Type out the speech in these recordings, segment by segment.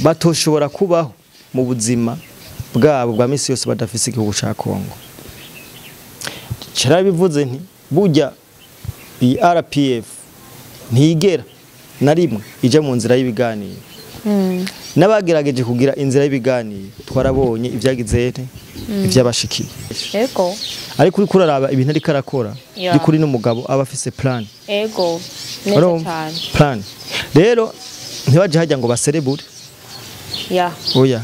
Batoshobora kubaho mu buzima bwabo bwa misi yose badafise igihugu ca Kongo. Carabivuze nti burya iyi RPF ntigera na rimwe ija mu nzira y'ibiganiro. N'abagerageje kugira inzira y'ibiganiro twarabonye ibyagize ivyabashikiye. Ego. Ariko uri kuraraba ibintu ariko arakora by'ukuri n'umugabo aba afise plan. Ego. Neza cyane. Plan. Rero ntibaje hajya ngo baserebure. Ya. Oya.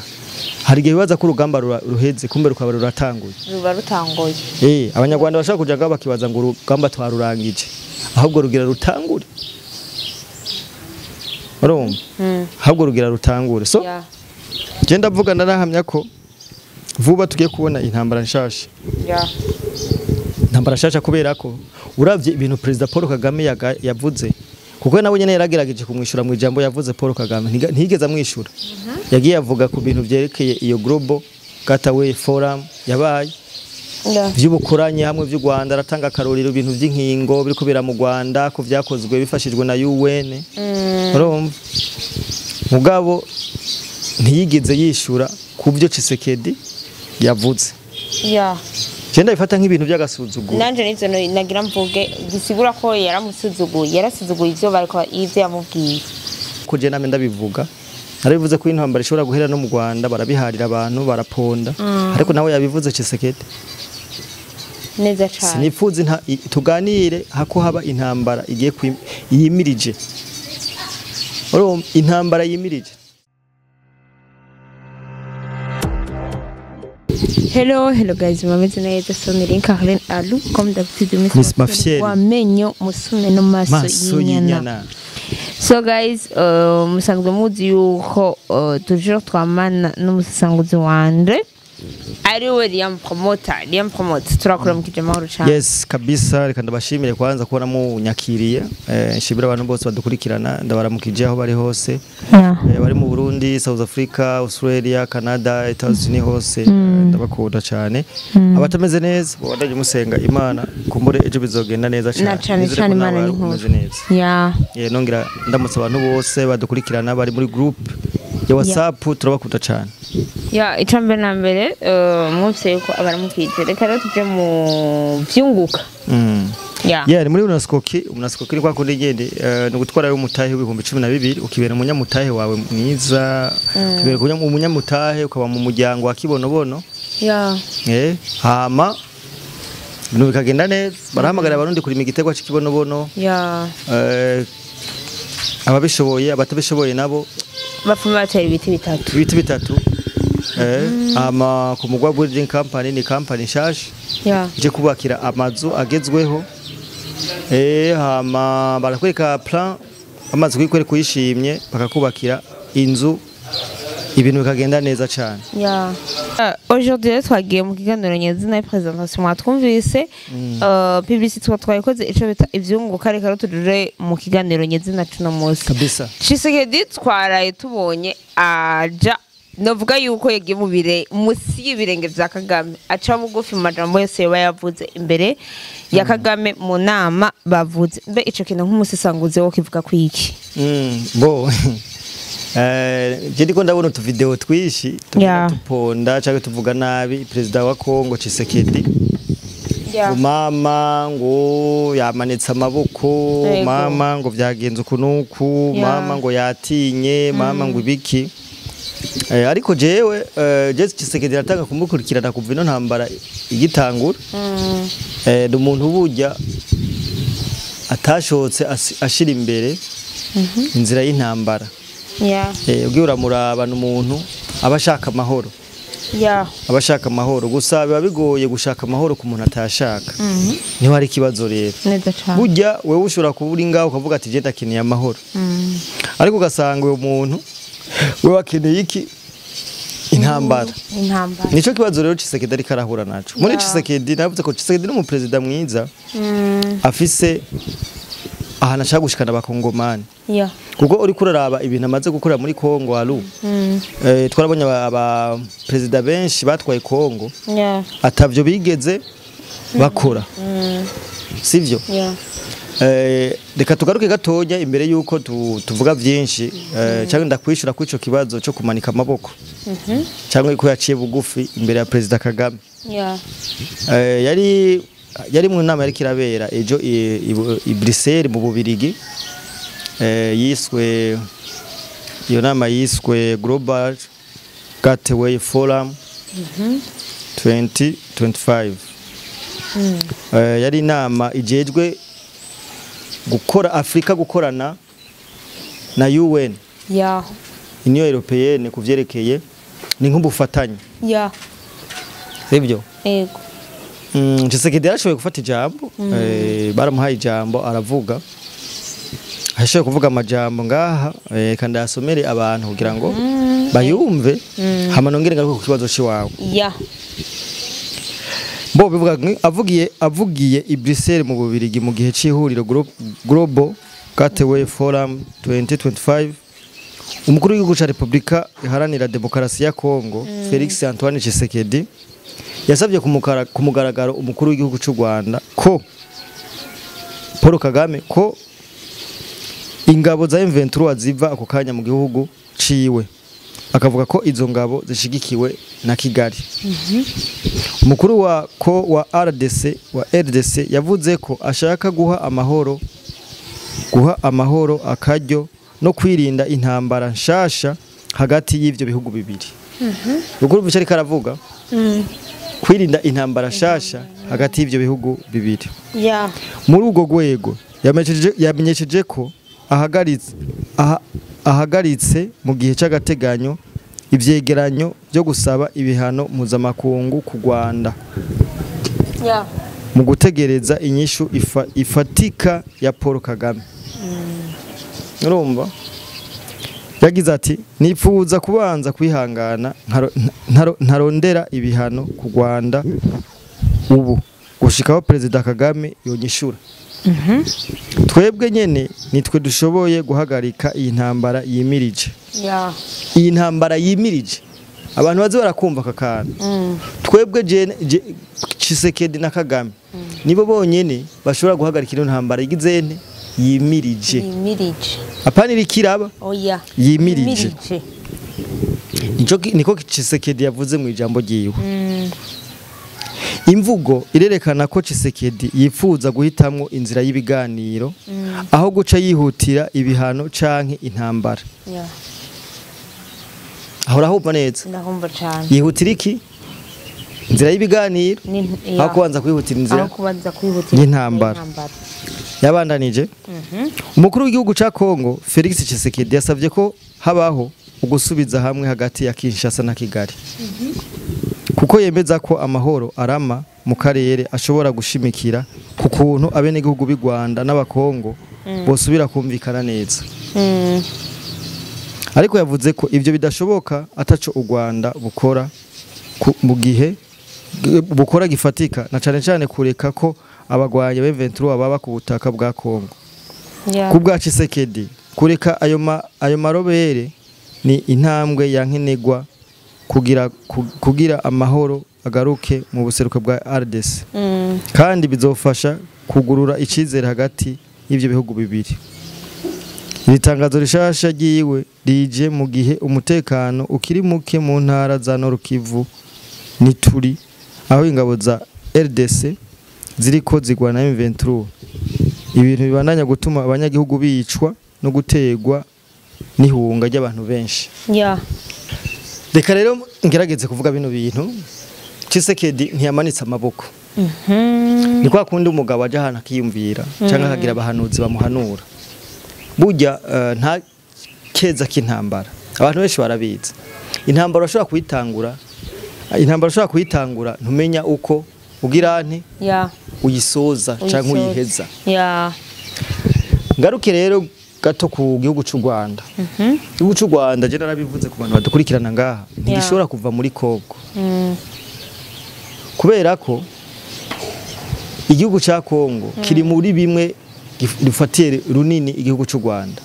Hari igihe bibaza ko urugamba ruheze kumbe rukaba ruratanguye. Ruba rutanguye. Abanyarwanda bashaka kuja ngaho bakibaza ngo urugamba twarurangije. Ahubwo rugira rutangure. Urumva? Ahubwo rugira rutangure. So je ndavuga ndanahamya ko vuba tugiye kubona intambara nshasha. Intambara nshasha kubera ko uravye ibintu President Paul Kagame yavuze, kuko nawe nyene yaragerageje kumwishura mu ijambo yavuze Paul Kagame ntigeze amwishura. Yagiye avuga ku bintu vyerekeye iyo Global Gateway Forum yabaye vy'ubukoranye hamwe vy'u Rwanda, aratanga akarorero ibintu vy'inkingo biriko bira mu Rwanda ko vyakozwe bifashijwe na UN. Urumva? Mugabo ntiyigeze yishura ku byo Tshisekedi yavuze. Je ndabifata nk'ibintu by'agasuzuguro. Nanje nivyo nagira mvuge gisigura ko yaramusuzuguye, yarasuzuguye ivyo bariko ivyo yamubwiye. Ko je name ndabivuga. Narabivuze ko intambara ishobora guhera no mu Rwanda, barabiharira abantu baraponda. Ariko nawe yabivuze Tshisekedi. Neza cyane. Sinifuza tuganire hako haba intambara igiye yimirije. Urumva intambara yimirije. Hello, hello guys, mumeze neza. So ni Carlene Alu comme d'habitude Miss Mafiel. Wamenyo musume no maso y'inyana. So guys, musanzwe muzi yuko toujours twamana n'umusanguzi wanje ariwe Liam Promoter. Liam Promoter turakora mu kijamahoro cyane. Yes kabisa, reka ndabashimire kwanza kubona munyakiriye. Nshimira abantu bose badukurikirana, ndabaramukije aho bari hose. Bari mu Burundi, South Africa, Australia, Canada, Etazi hose, ndabakunda cyane. Abatameze neza badaje musenga Imana kumbure ejo bizogenda neza cyane. Na cyane cyane Imana ni nkuru. Nongera ndamutse abantu bose badukurikirana bari muri group ya WhatsApp, turabakunda cyane. Ya, icambere na mbere mwumvise yuko abaramukije. Reka rero tuje mu vyunguka. Yeah, ni muri Unaskoki, Unaskoki ni kwa kundi ngende ni gutwara yo mutahe 12,000 ukibera umunyamutahe wawe mwiza, ukibera umunyamutahe ukaba mu muryango wa kibonobono. Hama ibintu bikagenda neza, barahamagara abarundi kurima igiterwa c'ikibonobono. Ababishoboye abatabishoboye nabo bapfuma batera ibiti bitatu. Ibiti bitatu. Ama ku mugwa building company ni company nshasha. Ije kubakira amazu agezweho. Hama barakwereka plan amazu kuyikwereka uyishimye bakakubakira inzu, ibintu bikagenda neza cyane. Aujourd'hui twagiye mu kiganiro nyezina presentation mwatwumvise, publicité twayikoze ico bita ivyunguka. Reka tuje mu kiganiro nyezina cuno munsi. Kabisa. Tshisekedi twaraye tubonye aja novuga yuko yagiye mu bire musi y'ibirenge vya Kagame, aca bugufi mu majambo yose yavuze imbere ya Kagame mu nama bavuze. Mbe ico kintu nk'umusisanguze wo kivuga kwiki? Bo je ndiko ndabona utu video twishi tuponda cyangwa tuvuga nabi president wa Kongo Tshisekedi. Mama ngo yamanitse amaboko, mama ngo vyagenze ukunuku, mama ngo yatinye, mama ngo ibiki. Ariko jewe Jesse Tshisekedi aratanga kumukurikirana kuva ino ntambara igitangura. Ndi umuntu burya atashotse ashira imbere inzira y'intambara. Ugiye uramuraba n'umuntu aba ashaka amahoro. Abashaka amahoro gusa biba bigoye gushaka amahoro ku muntu atashaka. Niho hari ikibazo rero. Burya wewe ushobora kuba uri ngaho ukavuga ati je ndakeneye amahoro. Ariko ugasanga uyo muntu wewe akeneye iki? Intambara. Nico kibazo rero Tshisekedi ariko arahura naco. Muri Tshisekedi navuze ko Tshisekedi ni umupresident mwiza. Afise ahantu ashaka gushikana abakongomani. Kuko uri kuraraba ibintu amaze gukora muri Kongo alu. Twarabonye aba president benshi batwaye Kongo. Atavyo bigeze bakora. Sivyo? Reka tugaruke gatonya imbere yuko tuvuga byinshi, cyangwa ndakwishura kuri ico kibazo cyo kumanika amaboko cyangwa ko yaciye bugufi imbere ya President Kagame. Yari mu nama yari kirabera ejo i Bruxelles mu Bubirigi, yiswe iyo nama yiswe Global Gateway Forum 2025. Yari inama ijejwe gukora Afrika gukorana na UN, Union Européenne, kuvyerekeye ni nk'ubufatanye. Sibyo? Yego. Tshisekedi yarashoboye gufata ijambo, baramuhaye ijambo aravuga. Ashoboye kuvuga amajambo ngaha, kandi asomere abantu kugira ngo bayumve, hama nongere ngaruke ku kibazo ciwawe. Bo bivuga avugiye i Bruxelles mu Bubirigi mu gihe c'ihuriro Global Gateway Forum 2025, umukuru w'igihugu ca Republika Iharanira Demokarasi ya Kongo Felix Antoine Tshisekedi yasabye ku mugaragaro umukuru w'igihugu c'u Rwanda ko Paul Kagame ko ingabo za M23 ziva ako kanya mu gihugu ciwe, akavuga ko izo ngabo zishigikiwe na Kigali. Umukuru wa RDC yavuze ko ashaka guha amahoro akaryo no kwirinda intambara nshasha hagati y'ivyo bihugu bibiri. Ruguru bice karavuga kwirinda intambara nshasha hagati y'ivyo bihugu bibiri. Muri ubwo rwego yamenyesheje ko ahagaritse mu gihe cy'agateganyo ivyegeranyo byo gusaba ibihano mpuzamakungu ku Rwanda mu gutegereza inyishu ifatika ya Paul Kagame. Urumva yagize ati nipfuza kubanza kwihangana ntarondera ibihano ku Rwanda ubu gushikaho President Kagame yonyishura. Twebwe nyene nitwe dushoboye guhagarika iyi ntambara yimirije. Iyi ntambara yimirije abantu baze barakumva kakana. Twebwe Tshisekedi na Kagame nibo bonyene bashobora guhagarika iyo ntambara igizene yimirije. Apana irikiraba. Oya. Yimirije. Niko Tshisekedi yavuze mu ijambo ryiwe. Imvugo irerekana ko Tshisekedi yifuza guhitamwo inzira y'ibiganiro aho guca yihutira ibihano canke intambara. Ahora ahumva neza. Ndahumva cyane. Yihutira iki? Inzira y'ibiganiro aho kubanza kwihutira inzira. Aho kubanza kwihutira intambara. Yabandanije. Umukuru w'igihugu ca Kongo Felix Tshisekedi yasavye ko habaho ugusubiza hamwe hagati ya Kinshasa na Kigali. Kuko yemeza ko amahoro arama mu karere ashobora gushimikira ku kuntu abenegihugu b'i Rwanda n'abakongo bosubira kumvikana neza. Ariko yavuze ko ivyo bidashoboka ataco u Rwanda bukora mu gihe bukora gifatika na cane cane kureka ko abagwanya ba M23 baba ku butaka bwa Kongo. Ku bwa Tshisekedi kureka ayo marobere ni intambwe ya nkenegwa kugira amahoro agaruke mu buseruko bwa RDC. Kandi bizofasha kugurura icizere hagati y'ivyo bihugu bibiri. Iri tangazo rishasha ryiwe rije mu gihe umutekano ukiri muke mu ntara za Nord Kivu n'Ituri aho ingabo za RDC ziriko zigwana M23. Ibintu bibandanya gutuma abanyagihugu bicwa no gutegwa n'ihunga ry'abantu benshi. Reka rero ngerageze kuvuga bino bintu. Tshisekedi ntiyamanitse amaboko. Ni kwa kundi umugabo aje ahantu akiyumvira cyangwa akagira abahanuzi bamuhanura. Burya nta keza k'intambara. Abantu benshi barabizi. Intambara ushobora kuyitangura, ntumenya uko ugira nte uyisoza cyangwa uyiheza. Ngaruke rero gato ku gihugu cy'u Rwanda. Igihugu cy'u Rwanda je narabivuze ku bantu badukurikirana ngaha ntigishobora kuva muri Kongo. Kubera ko igihugu cya Kongo kiri muri bimwe gifatiye runini igihugu cy'u Rwanda.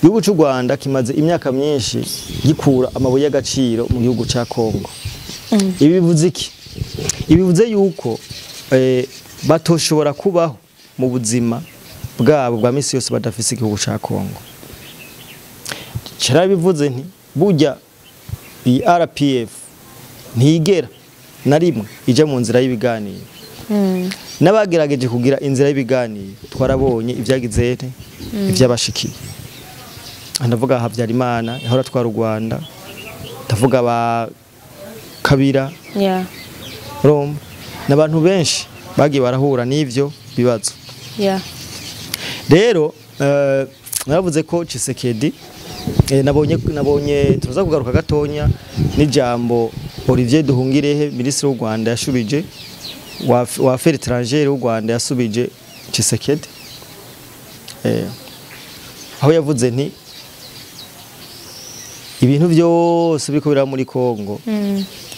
Igihugu cy'u Rwanda kimaze imyaka myinshi gikura amabuye y'agaciro mu gihugu cya Kongo. Ibi bivuze iki? Ibi bivuze yuko batoshobora kubaho mu buzima bwabo bwa misi yose badafise igihugu ca Kongo. Carabivuze nti burya iyi RPF ntigera na rimwe ija mu nzira y'ibiganiro. N'abagerageje kugira inzira y'ibiganiro twarabonye ibyagize ibyabashikiye. Ndavuga Habyarimana yahora twara u Rwanda, ndavuga ba Kabira, Roma, n'abantu benshi bagiye barahura n'ivyo bibazo. Rero naravuze ko Tshisekedi nabonye tuza kugaruka gatonya n'ijambo Olivier Duhungirehe ministre w'u Rwanda yashubije wa affaires étrangères w'u Rwanda yasubije Tshisekedi, aho yavuze nti ibintu byose biriko biraba muri Kongo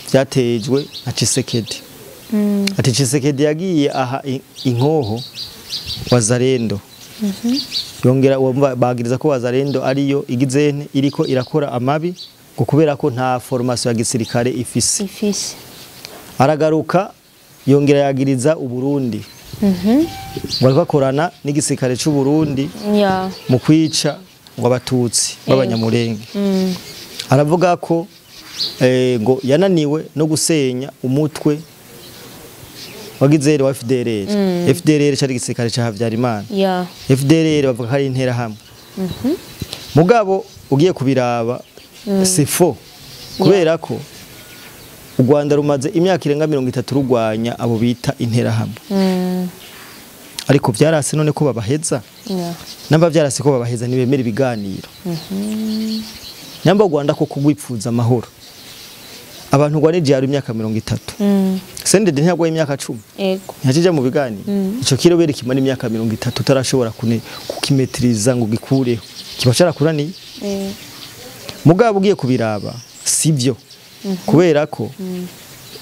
byatejwe na Tshisekedi. Ati Tshisekedi yagiye aha inkoho Wazalendo. Yongera bagiriza ko Wazalendo ariyo igizene iriko irakora amabi ngo kubera ko nta formation ya gisirikare ifise. Aragaruka yongera yagiriza Uburundi. Ngo bakorana n'igisirikare c'u Burundi mu kwica ngo abatutsi b'abanyamurenge. Aravuga ko ngo yananiwe no gusenya umutwe wagizere wa FDLR. FDLR cari igisirikare ca Habyarimana. FDLR bavuga ko ari intera hamwe. Mugabo ugiye kubiraba c'est faux. Kubera ko u Rwanda rumaze imyaka irenga 30 rugwanya abo bita intera hamwe. Ariko byarase none ko babaheza. Namba byarase ko babaheza nibemera ibiganiro. Namba u Rwanda ko kugwipfuza amahoro. Abantu gwanije yari imyaka 30. Sendede ntiyagwaye imyaka 10. Yego. Ntiyajya mu biganiro. Ico kirobere kimara imyaka 30 utarashobora kukimetriza ngo gikureho. Kiba carakuraniye. Mugabo ugiye kubiraba sivyo. Kubera ko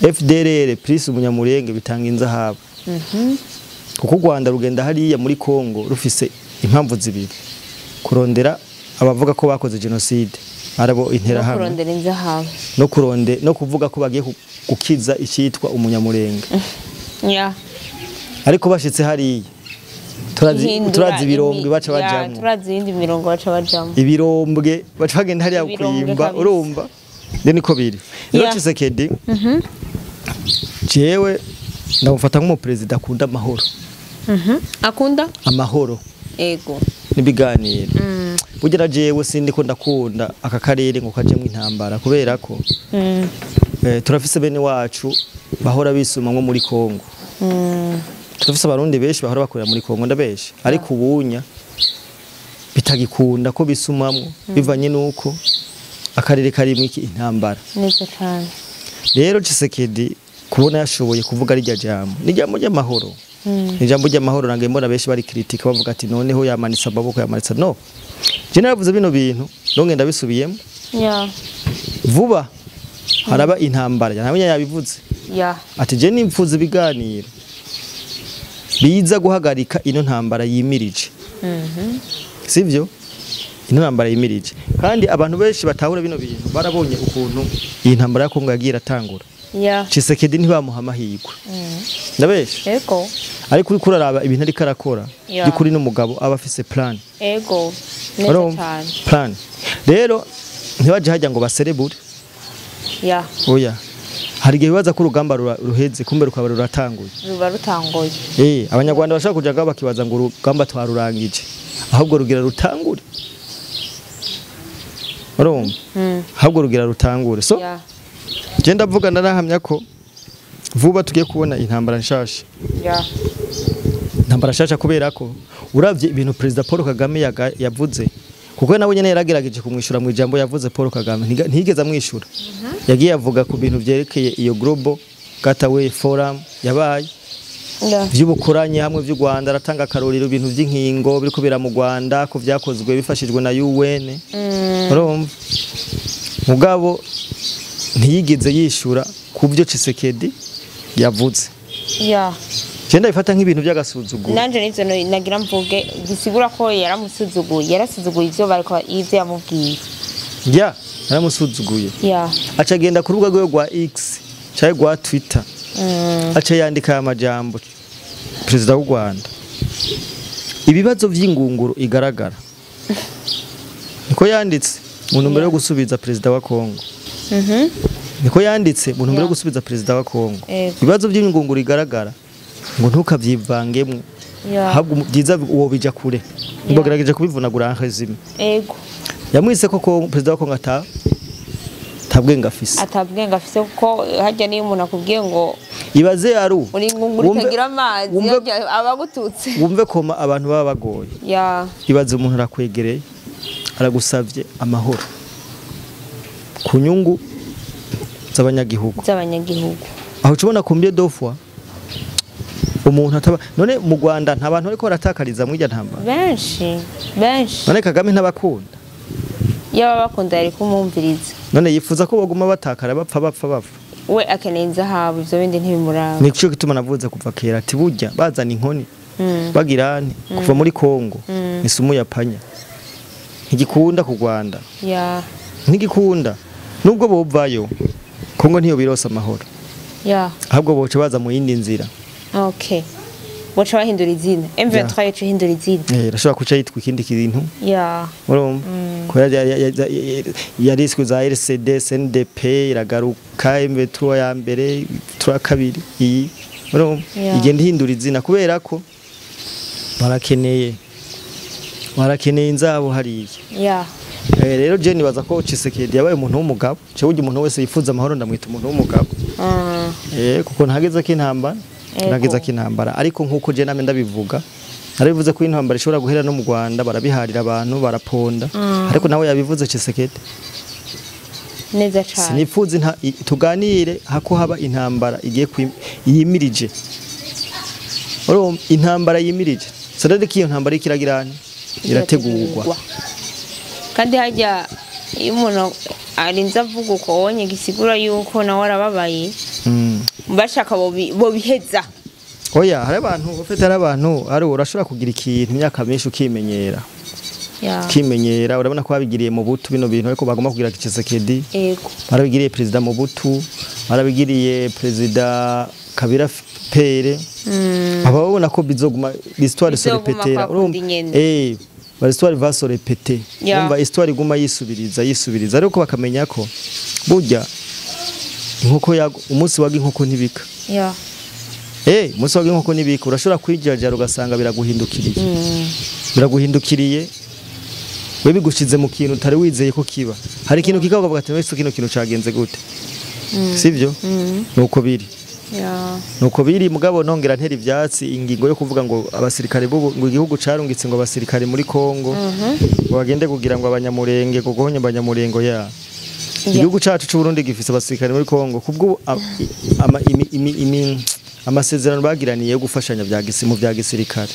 FDLR plus umunyamurenge bitanga inzahabu. Kuko u Rwanda rugenda hariya muri Kongo rufise impamvu zibiri. Kurondera abavuga ko bakoze genocide arabo intera hamwe no kuronde no kuvuga ko bagiye gukiza icyitwa umunyamurenge. Ariko bashitse hariya turazi ibirombwe baca bajamwo. Turazi indi mirongo baca bajamwo. Ibirombwe baca bagenda hariya kuyimba urumva. Nde niko biri. Rero Tshisekedi jewe ndamufata nk'umuperezida akunda amahoro. Akunda amahoro. Ego. Nibiganiro. Bugira jewe sindi ko ndakunda aka karere ngo kajemwe intambara kubera ko turafise bene wacu bahora bisuma nko muri Kongo. Turafise abarundi benshi bahora bakorera muri Kongo ndabeshi ariko ubunya bitagikunda ko bisumamwo bivanye nuko akarere karimwe iki intambara. Neza cyane. Rero Tshisekedi kubona yashoboye kuvuga rijya jambo ni jambo ry'amahoro. Ni jambo ry'amahoro nange mbona benshi bari critique bavuga ati noneho yamanitse amaboko yamanitse no. Je naravuze bino bintu nonge ndabisubiyemo. Vuba haraba intambara namenye yabivuze. Ati je nimfuza ibiganiro biza guhagarika ino ntambara yimirije. Sivyo? Ino ntambara yimirije. Kandi abantu benshi batahura bino bintu barabonye ukuntu iyi ntambara ya Kongo yagiye iratangura. Tshisekedi ntibamuha amahirwe. Ndabeshe? Ego. Ariko uri kuraraba ibintu ariko arakora byukuri n'umugabo aba afise plan. Ego. Neza cyane. Plan. Rero ntibaje hajya ngo baserebure. Oya. Hari igihe bibaza ko urugamba ruheze kumbe rukaba ruratanguye. Ruba rutanguye. Abanyarwanda bashaka kuja ngabo bakibaza ngo urugamba twarurangije. Ahubwo rugira rutangure. Urumva? Ahubwo rugira rutangure. So je ndavuga ndarahamya ko vuba tugiye kubona intambara nshasha. Intambara nshasha kubera ko uravye ibintu President Paul Kagame yavuze kuko nawe nyene yaragerageje kumwishura mu ijambo yavuze Paul Kagame ntigeze amwishura. Yagiye avuga ku bintu vyerekeye iyo Global Gateway Forum yabaye vy'ubukoranye hamwe vy'u Rwanda aratanga karorero ibintu vy'inkingo biriko bira mu Rwanda ko vyakozwe bifashijwe na UN. Urumva? Mugabo ntiyigeze yishura kubyo Tshisekedi yavuze. Genda ifata nk'ibintu by'agasuzuguro. Nanje nivyo nagira mvuge gisigura ko yaramusuzuguye, yarasuzuguye ivyo bariko ivyo yamubwiye. Yaramusuzuguye. Aca agenda ku rubuga rwe rwa X cyangwa rwa Twitter. Aca yandika amajambo President w'u Rwanda. Ibibazo vy'ingunguru igaragara. Niko yanditse mu ntumbero yo gusubiza perezida wa Kongo. Niko yanditse mu ntumbero yo gusubiza perezida wa Kongo. Ibibazo by'ingunguru igaragara ngo ntukavyivangemo. Ahubwo byiza uwo bija kure. Mbagerageje kubivunagura nkazime. Ego. Yamwise ko perezida wa Kongo atabwenga afise. Atabwenga afise kuko hajya niyo umuntu akubwiye ngo ibaze aru uri ingunguru itagira amazi abagututse. Wumve koma abantu baba bagoye. Ibaze umuntu arakwegereye aragusavye amahoro ku nyungu z'abanyagihugu. Aho ubona kumbye dofwa umuntu ataba none mu Rwanda nta bantu ariko baratakariza mw'ijya ntambara. Benshi. None Kagame ntabakunda. Yaba bakunda yari kumumviriza. None yifuza ko baguma batakara bapfa. We akeneye inzahabu ivyo bindi ntibimuraba. Nico gituma navuze kuva kera ati burya bazana inkoni bagirane kuva muri Kongo isumu ya panya. Ntigikunda ku Rwanda. Ntigikunda nubwo bovayo Kongo ntiyo birosa amahoro. Ahubwo boce baza mu yindi nzira. Okay. Boce bahindura izina. M23 yacu hindura izina. Irashobora kuca yitwa ikindi kintu. Urumva? Ko yariswe za RCD, CNDP iragaruka M23 ya mbere, 3 kabiri iyi. Urumva? Igenda ihindura izina kubera ko barakeneye inzabo hariya. Rero je nibaza ko Tshisekedi yabaye umuntu w'umugabo. Cyo burya umuntu wese yifuza amahoro ndamwita umuntu w'umugabo. Kuko ntageze ko intambara. Nageza kintambara ariko nkuko je name ndabivuga narabivuze ko intambara ishobora guhera no mu Rwanda barabiharira abantu baraponda ariko nawe yabivuze Tshisekedi neza cyane. Sinifuza tuganire hako haba intambara igiye yimirije. Urumva intambara yimirije sadade ko iyo ntambara ikiragirane irategurwa. Kandi hajya iyo umuntu arinze avuga uko wonye gisigura yuko nawe arababaye bashaka bo biheza. Oya hari abantu ufite ari abantu ari urashobora kugira ikintu imyaka myinshi ukimenyera. Kimenyera urabona ko babigiriye mu butu bino bintu ariko bagomba kugira Tshisekedi. Yego. Barabigiriye perezida mu butu, barabigiriye perezida Kabila Pere. Aba babona ko bizoguma l'histoire se répéter. Urumva l'histoire va se répéter. Urumva histoire iguma yisubiriza ariko bakamenya ko burya inkoko umunsi waga inkoko ntibika. Umunsi waga inkoko ntibika urashobora kwijajara ugasanga biraguhindukiriye. Biraguhindukiriye we bigushize mu kintu utari wizeye ko kiba. Hari ikintu kikavuga ati wese kino kintu cagenze gute. Sivyo? Nuko biri. Nuko biri mugabo nongera ntera ivyatsi ingingo yo kuvuga ngo abasirikare bo ngo igihugu carungitse ngo abasirikare muri Kongo ngo bagende kugira ngo abanyamurenge kugonya abanyamurengo ya. Igihugu cacu c'u Burundi gifise abasirikare muri Kongo kubwo amasezerano bagiraniye yo gufashanya mu bya gisirikare.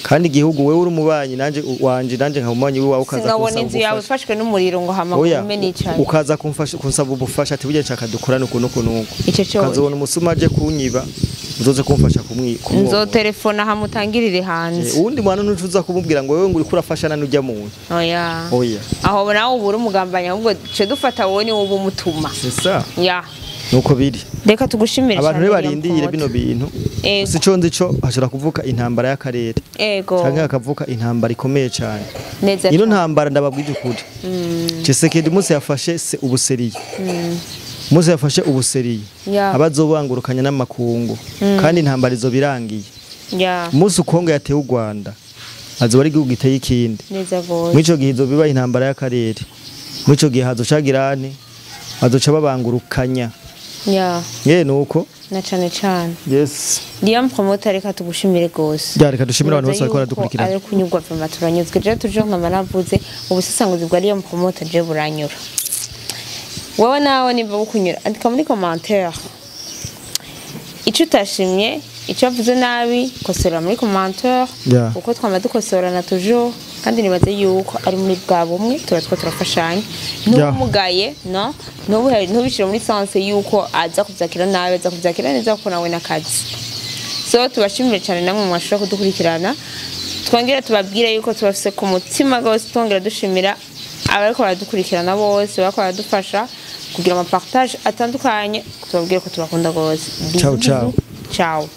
Kandi igihugu wewe uri umubanyi nanje wanje nanje nka umubanyi wawe ukaza kunsaba inzu yawe ifashwe n'umuriro ngo hamagume nicaye. Ukaza kumfasha kunsaba ubufasha ati burya nshaka dukorane uku nuku nuku. Ukazobona umusuma aje kunyiba uzoze kumfasha kumwimwa. Nzotelefona hamutangirire hanze. Uwundi mwana ntuza kumubwira ngo wewe ngo uriko urafashana n'ujya muntu. Oya. Aho nawe ubura umugambanya ahubwo ce dufata wowe ni wowe umutuma. C'est ça. Nuko biri. Reka tugushimire cyane. Abantu barindiriye bino bintu. Sico nzi co hashobora kuvuka intambara y'akarere. Canke hakavuka intambara ikomeye cyane. Ino ntambara ndababwije ukuri. Tshisekedi Musa yafashe ubuseriye. Musa yafashe ubuseriye. Abazobangurukanya n'amakungu. Kandi intambara izo birangiye. Musa Kongo yatewe u Rwanda. Azoba ari igihugu giteye ikindi. Mwico gihe izo biba intambara y'akarere. Mwico gihe hazocagirane azoca babangurukanya. Nuko na cane cane. Yes. Liam Promoter reka tugushimire gose. Reka dushimire abantu bose bariko baradukurikirana. Ari kunyurwa vuma turanyuzwe. Je tuje nkama navuze ubusesanguzi bwa Liam Promoter je buranyura. Wewe nawe nimba bukunyura andika muri commentaire. Ico utashimye, ico avuze nabi, kosora muri commentaire. Uko twama dukosorana toujours kandi nibaze yuko ari muri bwa bumwe turatwa turafashanya. Ntumugaye no ntubishire muri sense yuko aza kuvyakira nabi aza kuvyakira neza kuko nawe nakazi. So tubashimire cyane namwe mwashobora kudukurikirana. Twongera tubabwire yuko tubafise ku mutima gose, twongera dushimira abariko baradukurikirana bose bariko baradufasha kugira ama partage atandukanye, tubabwire ko tubakunda gose. Ciao ciao. Ciao.